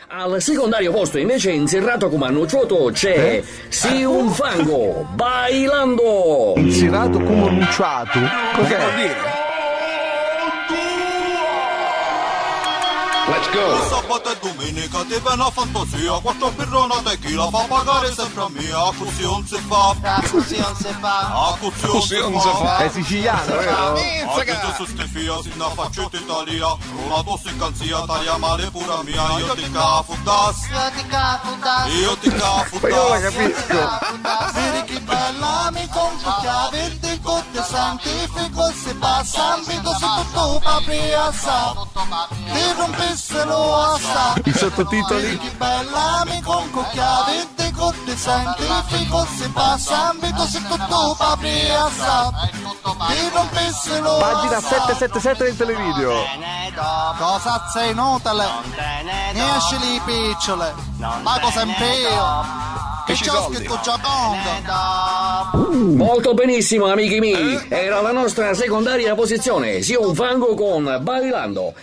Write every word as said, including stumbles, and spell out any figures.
Al secondario posto invece, inserrato come annucciuoto, c'è Eh? Si un fango, Bailando! Inserrato come annucciato? Cosa vuol dire? Let's go! Sabato e dumenica ti vene a fantasia, quattro birrone a tequila fa pagare sempre a mia, così non si fa. Ah, così non si fa. Ah, così non si fa. È siciliano, vero? Minchia! Anche tu sei schifia, si una facciata Italia, una tossicanzia, taglia male pure a mia, io ti cafo. Io ti cafo. Io ti cafo. Ma io la capisco. Vedi chi bella mi conto che avete con te santifico si passa ambito se tutto papri assa ti rompissero assa. I sottotitoli. Vedi chi bella mi conto che avete con te santifico si passa ambito se tutto papri assa ti rompissero. Pagina settecentosettantasette del televideo. Cosa sei inutile? Niente lì, piccole. Ma cosa è vero? Che c'è scritto Gioconda? Molto benissimo, amici miei. Era la nostra secondaria posizione. Si un fango con Bailando.